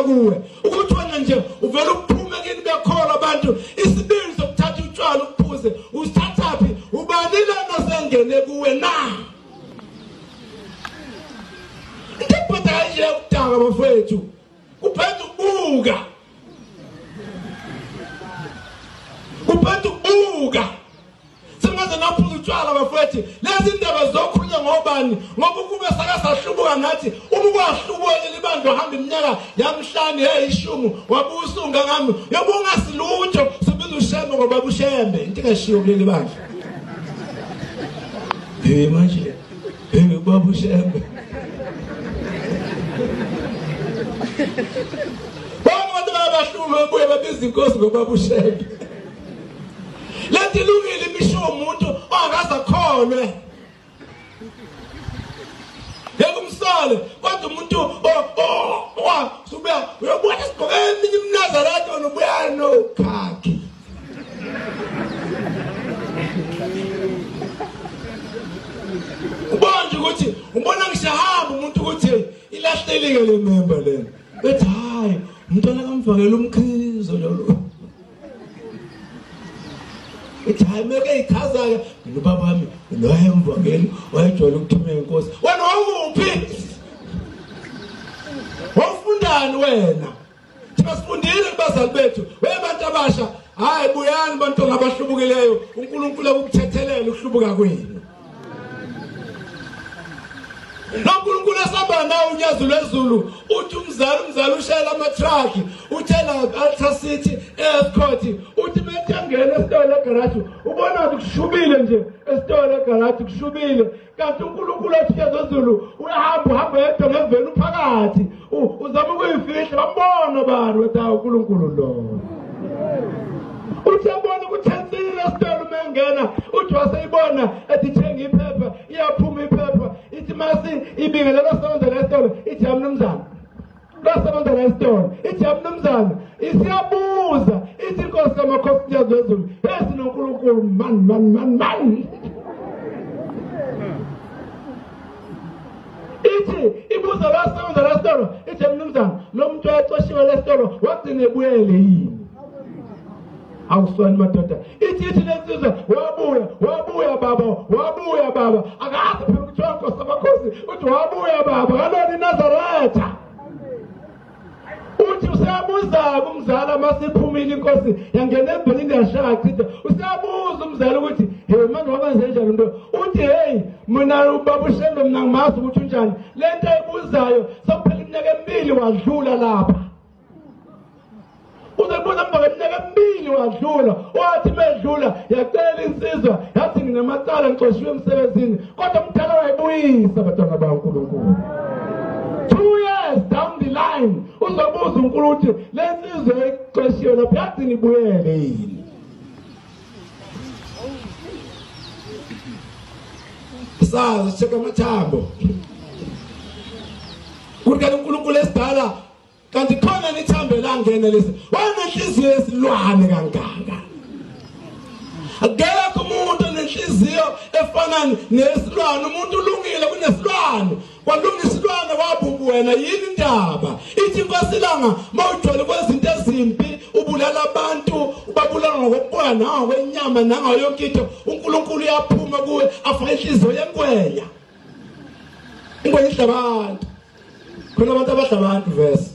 la kuwe ukuthi wena nje uvela uphume kini bekholwa abantu isibindi sokuthatha utshwala uphuze usithathaphi ubani lana sengene kuwe na into ebhoda kanje ukudaka bafethu kuphethe ukubuka kuphethe ukubuka sengaze naphuza utshwala bafethu lezi indaba zokhulunywa ngobani ngoba kube saka sahlubuka nathi uma kwahlubuka libandla uhamba iminyaka yamhlanu eyishumi wabusunga ngami yoba ungasilutho sibiza uShembe ngoba uShembe into engashiwo kuleli bandla hey manje hey baba uShembe bonke abantu abahlubuka babuye babiza inkosi ngoba uShembe lento ilungile imisho umuntu ongakaze akholwe ngeke umsole kodwa umuntu subuya uyobuya sigqoke eminye imNazaretha wena ubuya nokhakhi ubona nje ukuthi ubona ngishahamba umuntu ukuthi ilahlelike le member lena bethi hayi umntwana kamfakela umkhizo lo ithi hayi meke ichaza-ke mina ubaba wami noyemvangeli wayejwayele ukuthumela inkosi wena wawuphi wawufundani wena thina sifundile kubazali bethu webantu abasha hayi buyani bantwana abahlubukileyo uNkulunkulu akukuthethelele ukuhlubuka kwenu noNkulunkulu esaba nawe unyazi lwezulu uthi umzali ushayela ama-truck uthela Ultra City Escort uthi methi angena esitolo egarage ubona ukuthi kushubile nje esitolo egarage kushubile kanti uNkulunkulu athi ezulu uyahamba uhamba yedwa ngeveni uphakathi uzama ukuyifihla bambona bani wethi uNkulunkulu lo uthi yabona ukuthi ensile esitolo uma engena uthi waseyibona ethi thenga iphepha iyaphuma iphepha ithi masi ibingelela sebenza lesitolo ithi yamnumzana basebenza lesitolo ithi yamnumzana isiyabuza ithi inkosi kamakhosi yazezulu esinoNkulunkulu man man man man ithi ibuza basebenza lesitolo ithi yamnumzana lo muntu wayexoshiwe lesitolo wagcina ebuyele yini awuswani madoda ithi lensizwa wabuya baba wabuya baba akazi phela ukuthi inkosi amakhosi uthi wabuya baba kalona iNazaretha uthi useyabuza umzala masiphumile inkosi yangena ebhelini yashaya chitha useyabuza umzala ukuthi hey manje wabenze njani into uthi hey mina ubaba uShembe mina ngimazi ukuthi unjani lento ayibuzayo sekuphela iminyaka emibili wadlula lapha uzebuza emva kweminyaka emibili wadlula wathi medlula yacela insizwa yathi nginamacala ngixoshiwe emsebenzini kodwa umdala wayibuyisa abantwana baNkulunkulu 2 years down the line uzobuza uNkulunkulu ukuthi le nsizwa exoshiwe lapha yagcina ibuyele yini sazi cheka amathambo kuthi uNkulunkulu esidala kanti khona nithambe langena lesi wanenhliziyo yesilwane kangaka akekho umuntu onenhliziyo efana nesilwane umuntu ulungile kunesilwane kwalunga isilwane wabubu wena yini indaba ithi inkosi ilanga mawujwayele kwezinto ezimbi ubulala abantu ubabulala ngokokuqoya nangokwenyama nangayo yonke into uNkulunkulu uyaphuma kuwe afake inhliziyo yengwenya ingwenya idla abantu khona abantu abadla abantu verse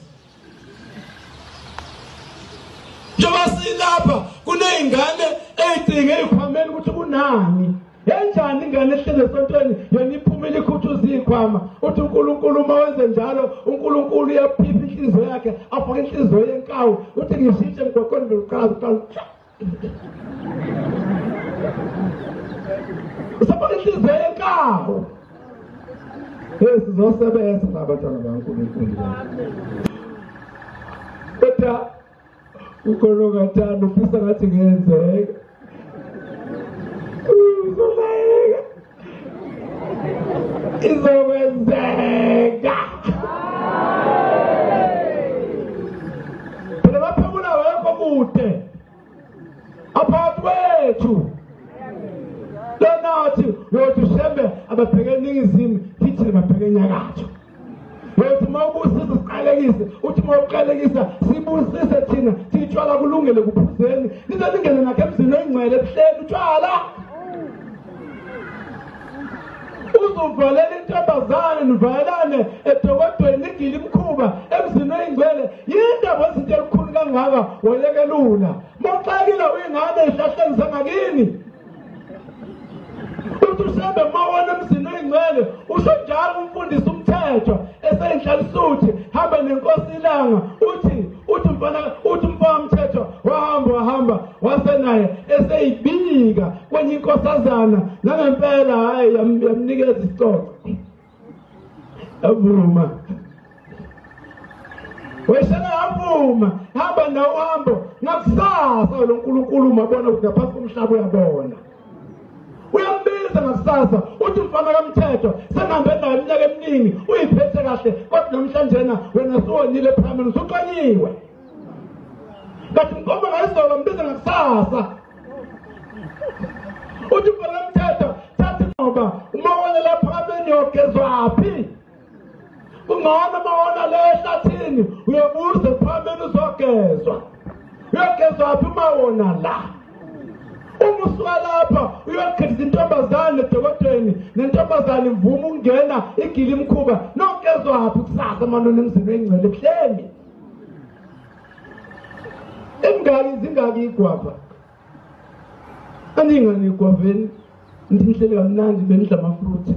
njengoba silapha kuney'ngane ey'cinge ey'khwameni ukuthi kunani enjani ingane ehlezi esontweni yona iphumile ikhuthuza iy'khwama uthi uNkulunkulu uma wenze njalo uNkulunkulu uyaphipha inhliziyo yakhe afake inhliziyo yenkawu uthi ngishintshe emgwaqweni ngiqala usafaka inhliziyo yenkawu hey sizosebenza labantwana baNkulunkulu kodwa ukhona ongathanda ufisa ngathi ngenzeka uzolayeka izokwenzeka phela baphekula wekho kude aphakathi kwethu lonathi uyothi uShembe ababheke eningizimu thithi babheke enyakatho uyothi uma ubusiza siqalekile. uqalekise, uthi uma uqalekisa sibusise thina, sitshwala kulungele kuphuzeni, nize ningene nakho emzini oyingcwele ebuhleni utshwala. Uzovalela intombazane nivalelane edokodweni nigile imkhuba emzini oyingcwele. Yindaba izinto elikhulu kangaka wayekelula. Mawuxakile uyingane ezihlahleni zangakini. Uthi uShembe mawona emzini oyingcwele usho njalo umfundisi umthetho eseyinhlalisuthi hamba nenkosi ilanga, uthi mfana, uthi mfana mthetho wahamba wasenaye eseyibika kwenye inkosazana, nangempela hayi yamnikeza isicoco yavuma. Weshela yavuma, hamba nawo uhambo ngakusasa lo nkulunkulu mabona ukuthi ngaphansi komhlaba uyabona. Uyambiza ngakusasa uthi mfana kamthetho sengihambe naye iminyaka eminingi uyiphethe kahle, kodwa namhlanje wena suwonile phambili usuqanyiwe. Kanti mkhomba ngayizolo mbiza ngakusasa. Uthi mfana kamthetho thatha ngoba uma wona lapha phambi uyogezwaphi? Kungcono uma wona le ehlathini uyobuza phambili uzogezwa. Uyogezwaphi uma wona la? Uma usuka lapha uyokhetha intombazane edokodweni, nentombazane ivuma ukungena igile imkhuba, nogezwaphi kusasa manona emzini oyingcwele ebuhleni? Emngaki zingaki igwava? Aningani igwaveni? Nithi nihleli kamnandi benidla amafruit.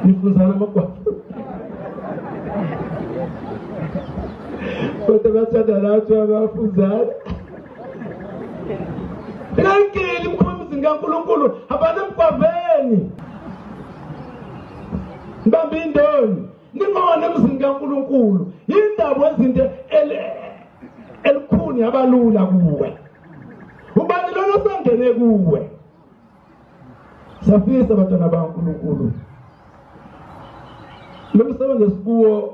Nifunzana amagwava. Kodwa bathanda lapho abafunzana. Ningayigili imkhuba emzini kaNkulunkulu, hambani emgwaveni. Nibambe indoni, ningone emzini kaNkulunkulu. Yindaba wezinto elikhuni abalula kuwe. Ubani lona osangene kuwe? Siyafisa abantwana bakaNkulunkulu. Lo msebenzi esikuwo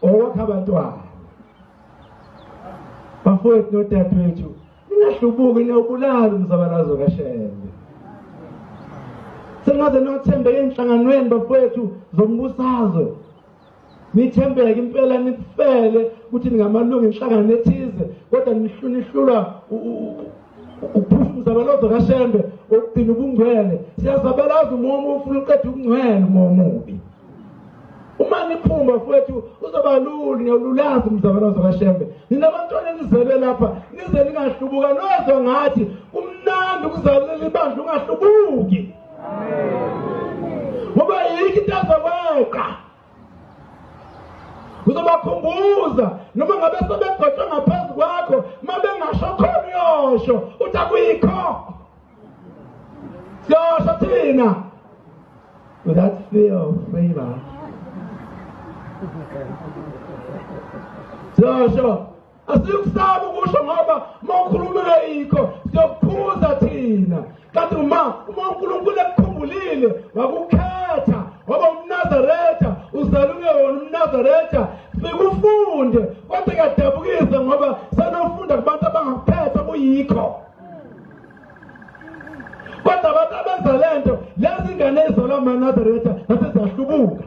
owakha abantwana. Bafowethu nodadewethu, ningahlubuki niyawubulala umzabalazo kaShembe. Sengaze nothembeke enhlanganweni bafowethu zombusazwe. Nithembeke impela nifele ukuthi ningamalungu enhlangano ethize, kodwa nihlulwa ukuphusha umzabalazo kaShembe okugcina ubungcwele. Siyazabalaza umoya ufuna uqeda ubungcwele umoya omubi. Uma niphuma bafowethu uzoba lula, niyawululaza umzabalazo kaShembe. Nina abantwana enizelwe lapha nize ningahlubuka, nozwa ngathi kumnandi ukuzalela ibandla ungahlubuki. Ngoba yikho into azokweqa. Uzobakhumbuza noma ngabe sebegqotshwe ngaphezu kwakho, uma bengasho khona uyosho uthi akuyikho. Siyosho thina without fear of favor. Siyosho asikusaba ukusho ngoba uma ukhuluma yikho siyokuphuza thina. Kanti uma uNkulunkulu ekukhumbulile wakukhetha waba umNazaretha, uzalwe wona umNazaretha, sikufunde kodwa kuyadabukisa ngoba sanofunda kubantu abangakuphetha kuyikho. Kodwa abantu abenza lento lezi ngane ezalwa amaNazaretha zasezahlubuka.